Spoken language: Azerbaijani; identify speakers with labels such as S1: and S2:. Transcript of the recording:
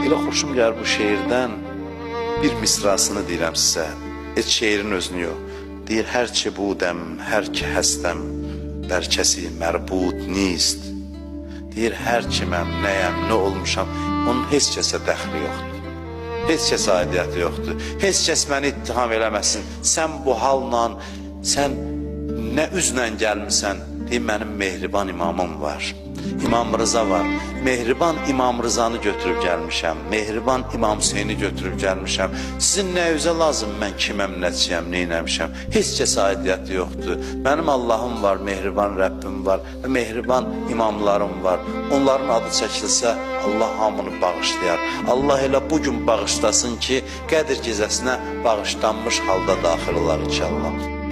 S1: Elə xoşum gəlir bu şeirdən bir misrasını deyirəm sizə. Heç şeirin özünü yox. Deyir, hər ki budəm, hər ki həstəm, bər kəsi mərbut nist. Deyir, hər kiməm, nəyəm, nə olmuşam, onun heç kəsə dəxli yoxdur. Heç kəsə aidiyyəti yoxdur. Heç kəs məni ittiham eləməsin. Sən bu halla, sən nə üzlə gəlmisən? Deyir, mənim mehriban imamım var. İmam Rıza var. Mehriban İmam Rızanı götürüb gəlmişəm. Mehriban İmam Hüseyni götürüb gəlmişəm. Sizin nə üzə lazım mən kiməm, nəçiyəm, neynəmişəm? Heç kəsə aidiyyəti yoxdur. Mənim Allahım var, mehriban Rəbbim var və mehriban imamlarım var. Onların adı çəkilsə Allah hamını bağışlayar. Allah elə bu gün bağışlasın ki, Qədir gecəsinə bağışlanmış halda daxil olar inşallah.